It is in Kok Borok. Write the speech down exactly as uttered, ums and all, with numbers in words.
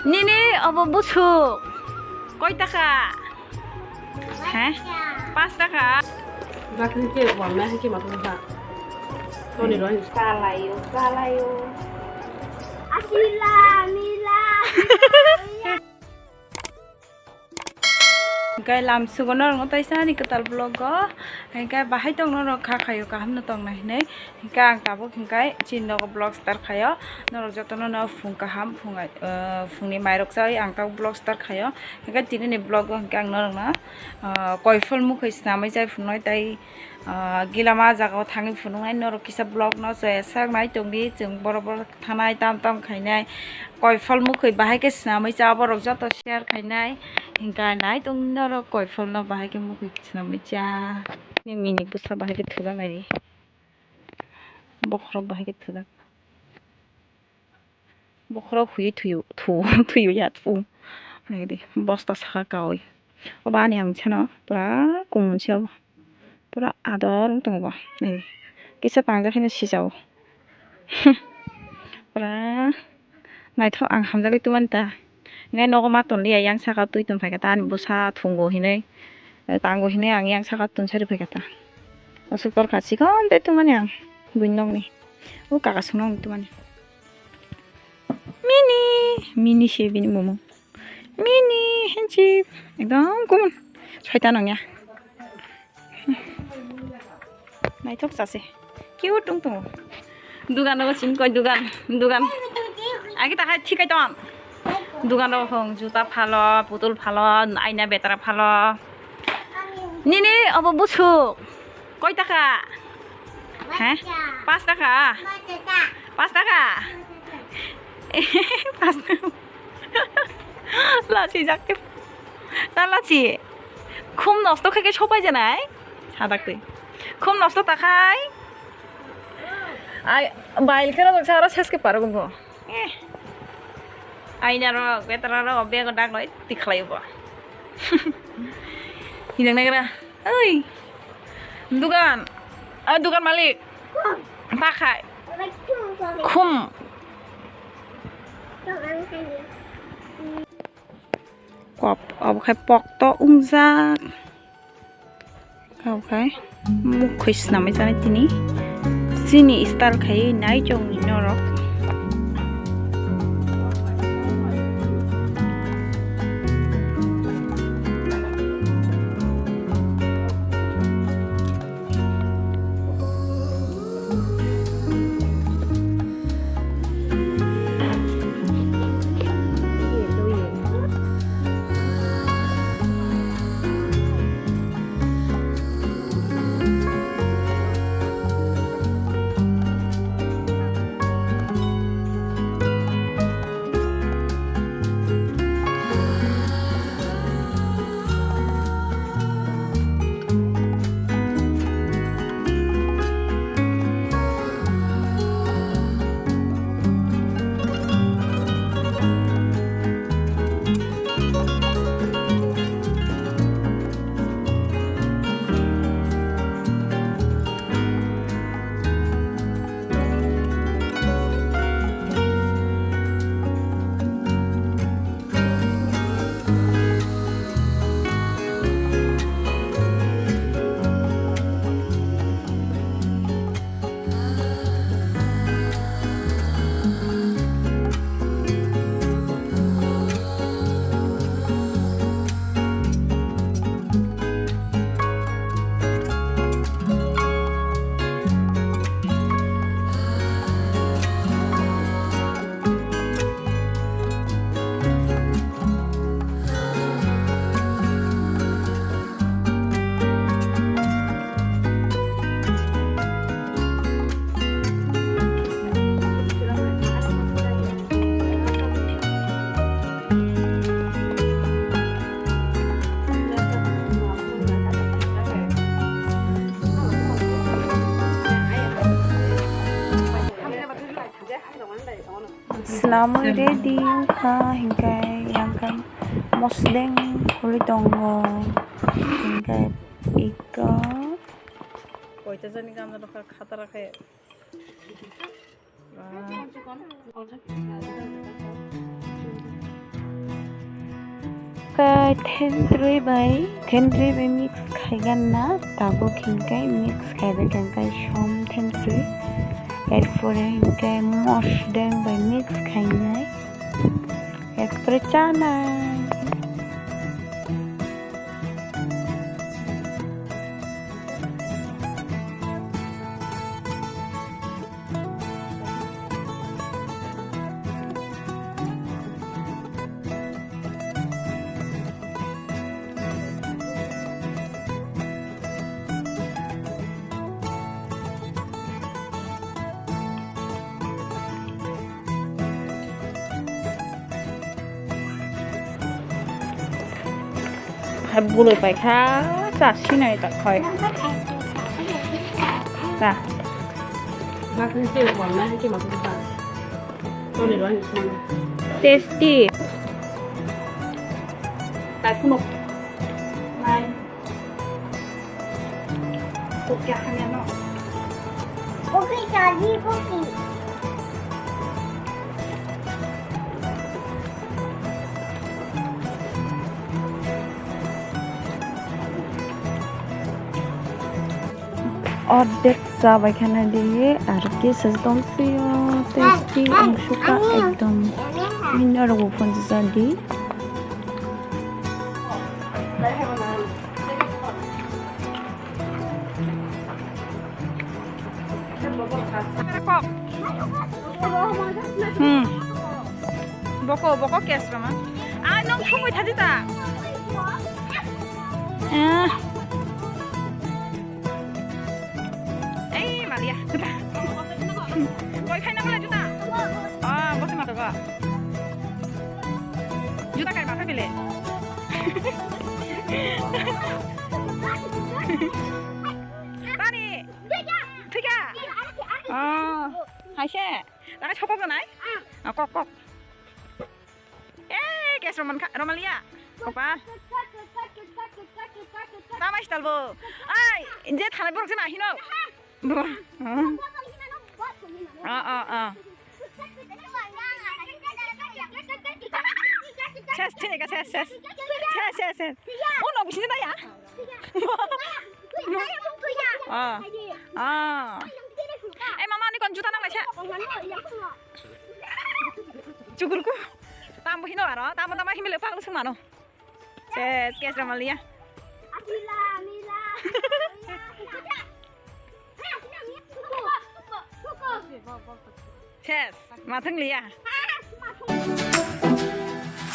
Nini obo busuk. Koi taka? He? Pas taka. Bakri ke wamna hike matong ha. Toni rohin. Salayo, salayo. Asila, mila. Hingke lamsugo norokno taisa ani kwtal vlog o, hingke bahai tong norok kha khaio kaham no tong nai hinui, hingke ang tabuk hingke chini nogo vlog start khaio, norok jotono no phung kaham phung, ah, phungni mairok chaui ang tabuk vlog start khaio, hingke tini ni vlog o hingke ang norokno, ah, koiphol mukhoi swnamwi chai phunuknai tei, ah, gilama jagao thangwi phunuknai norok kisa vlog no chaya sak nai tongdi chwng borok borok. Thanai tam tam khainai, koiphol mukhoi bahai khe swnamwi cha borok joto share khainai, hingkha nai tong norok koiphol no bahai khe mukhoi swnamwi cha. Mini bwsa bahai khe thujak nai, bokhorok bahai khe thujak, bokhorok huiwi thuio, thu, thuio ya thu, naidi bosta saka kaui. Obo ani ang sano pura kumun se obo. Pura ador wng tongo bo. Nai, kisa tangjak haino sijao. Pura naithok ang hamjagwi twmani ta. Nai nogo ma tonliya, yang saka twi tongphai kha ta ani bwsa thungo hinui. Tango hinui ang yang saka tonsari phai kha ta. Aswk torkha chikon tei twmani ang buini nokni. O kaka songno ang twmani. Mini, mini se bini mumung. Mini, henchip. Ekdom kumun. Soitan ongya. Naithok chase. Cute wng tongo. Dugan rogo simi koi dugan, dugan. Agi takhai thikai ton. Dugan rogo hong juta phalo, putul phalo, aina betara phalo. Nini obo busuk. Koi taka? He? Pas taka? Pas taka? Pas taka? Lachi jak te. Na lachi. Khum nosto khe khe sopai janai. Sadak twi. Khum nosto takhai. Ai, bail khe rok sa aro ses khe paro bo. Eh. Aina rok, betara rok, bego dak loi tikhlai bo. Hidang nagra. Oi. Dugan. Ah, dugan malik. Takhai. Khum. Kop, obo khai pokto wngjak. Obo khai mukhoi swnamwi chanai tini. Chini style khai nai chongni norok. Swnamwi ready wngkha, hinkhe yang khe mosleng khulwi tongo, hinkhe iko. Koita jani gamla rokha khatara khe. Wow. Kai thentrwi bai, thentrwi bai mix khaigan na, tabuk hinkai mix khaibai kangkai som thentrwi. Erpore hinkai mosdeng bai mix khainai. Erpore chanai. Hai bwlwi paikha, cha sinai ta khoi. Ta. Tasty. Poki, jadi poki. Ordek chabai khana di, ar kisa tong sio, tasty, ang suka ekdom. Ini aro buphang jadi. Hmm. Boko, boko kes rama. Ah, nong thumui thadi ta. Eh. Ei, Malia. Koi khai na bole juta. Ah, bosi ma to ga. Juta kai ba khai bile. Tani. Thika. Ah, hai se. Tani sokok nai. Ah, kok, kok. Eh, kes Roman kha, Romalia. Kopa. Tama sital bo. Ai, je thana borok je nahino. Bo. Ah, ah, ah. Ses, thik ase, ses, ses. Ses, ses, ses. Oh, no, bising na ya. Ah. Ah. Eh, mama, ani kon juta nang laisa. Chugurku. Tambo hino aro, tambo tambo himile paglo sumano. Ses, kes Romalia. Ses, mathang liya.